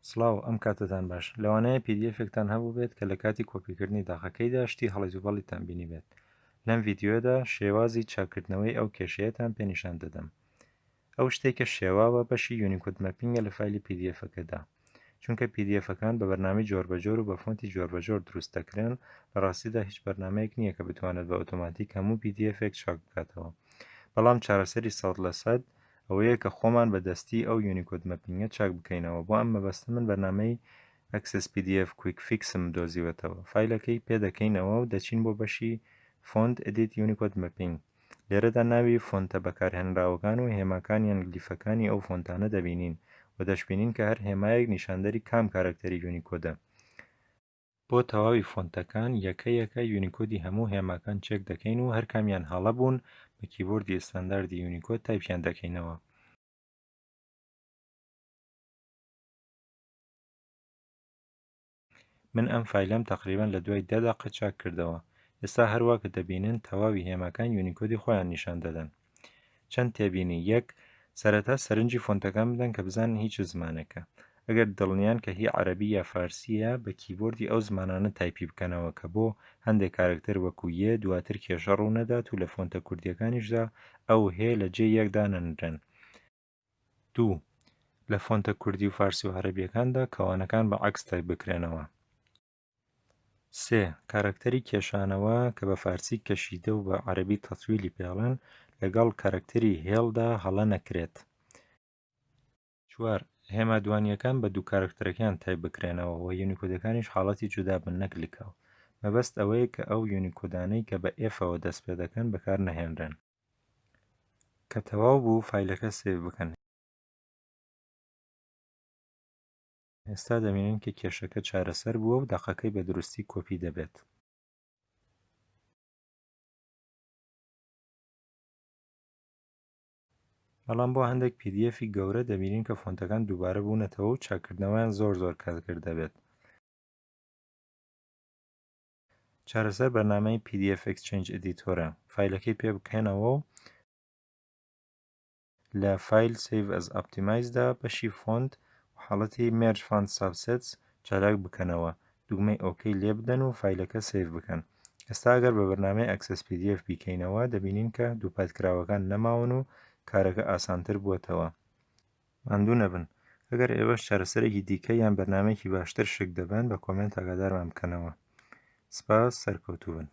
سڵاو، ئەم کاتەتان باش. لەوانەیە PDF ێکتان هەبووبێت کە لە کاتی کۆپیکردنی دەقەکەیدا شتی هەڵیتوپەڵیتان بینیبێت. لەم ڤیدیۆیەدا شێوازی چاککردنەوەی ئەو کێشەیەتان پێ نیشان دەدەم. ئەو شتەی کە شێواوە بەشی Unicode mapping ە لە فایلی PDF ەکەدا. چونکە PDF ەکان بە بەرنامەی جۆربەجۆر و بە فۆنتی جۆربەجۆر دروست دەکرێن، لە ڕاستیدا هیچ بەرنامەیەک نییە کە بتوانێت بە ئۆتۆماتیک هەموو PDF ێک چاک بکاتەوە. بەڵام چارەسەری 100% ئەوەیە کە خۆمان بە دەستی ئەو Unicode mapping ە چاک بکەینەوە. بۆ ئەم مەبەستە من بەرنامەی Access PDF Quick Fix م دۆزیوەتەوە. فایلەکەی پێ دەکەینەوە و دەچین بۆ بەشی Font Edit Unicode Mapping. لێرەدا ناوی فۆنتە بەکارهێنراوەکان و هێماکان یان گلیفەکانی ئەو فۆنتانە دەبینین و دەشبینین کە هەر هێمایەک نیشاندەری کام کارەکتەری یونیکۆدە. بۆ تەواوی فۆنتەکان یەکە یەکە یونیکۆدی هەموو هێماکان چێک دەکەین و هەرکامیان هەڵە بوون بە کیبۆردی ئیستانداردی یونیکۆد تایپیان دەکەینەوە. من ئەم فایلەم تەقریبەن لە دوای دە دەقە چاک کردەوە. ئێستا هەروا کە دەبینن تەواوی هێماکان یونیکۆدی خۆیان نیشان دەدەن. چەند تێبینی، یەک، سەرەتا سەرنجی فۆنتەکان بدەن کە بزانن هی چ زمانێکە. ئەگەر دڵنیان کە هی عەرەبی یا فارسییە بە کیبۆردی ئەو زمانانە تایپی بکەنەوە کە بۆ هەندێ کارەکتەر وەکوو یێ دواتر کێشە ڕوو نەدات و لە فۆنتە کوردییەکانیشدا ئە و هێ لە جێی یەک دانەنرێن. دوو، لە فۆنتە کوردی و فارسی و عەرەبییەکاندا کەوانەکان بە عەکس تایپ بکرێنەوە. سێ، کارەکتەری کێشانەوە کە بە فارسی کشیدە و بە عەرەبی تطویل ی پێ ئەڵێن، لەگەڵ کارەکتەری هێڵدا هەڵە نەکرێت. چوار، هێما دوانییەکان بە دوو کارەکتەرەکەیان تایپ بکرێنەوە و یونیکۆدەکانیش حاڵەتی جودا بن نەک لکاو. مەبەست ئەوەیە کە ئەو یونیکۆدانەی کە بە F ەوە دەست پێ دەکەن بەکار نەهێنرێن. کە تەواو بوو فایلەکە save بکەن. ئێستا دەبینن کە کێشەکە چارەسەر بووە و دەقەکەی بە دروستی کۆپی دەبێت. بەڵام بۆ هەندێک PDF ی گەورە دەبینین کە فۆنتەکان دووبارە بوونەتەوە و چاککردنەوەیان زۆر زۆر کاتگر دەبێت. چارەسەر بەرنامەی PDF Exchange Editor ە. فایلەکەی پێ بکەنەوە و لە File Save as Optimize دا بەشی Font و حاڵەتی Merge Font Subsets چالاک بکەنەوە، دوگمەی OK لێ بدەن و فایلەکە save بکەن. ئێستا ئەگەر بە بەرنامەی Access PDF بیکەینەوە دەبینین کە دووپاتکراوەکان نەماون و کارەکە ئاسانتر بووەتەوە. ماندوو نەبن. ئەگەر ئێوەش چارەسەرێکی دیکە یان بەرنامەیەکی باشتر شک دەبەن بە کۆمێنت ئاگادارمان بکەنەوە. سپاس، سەرکەوتوو بن.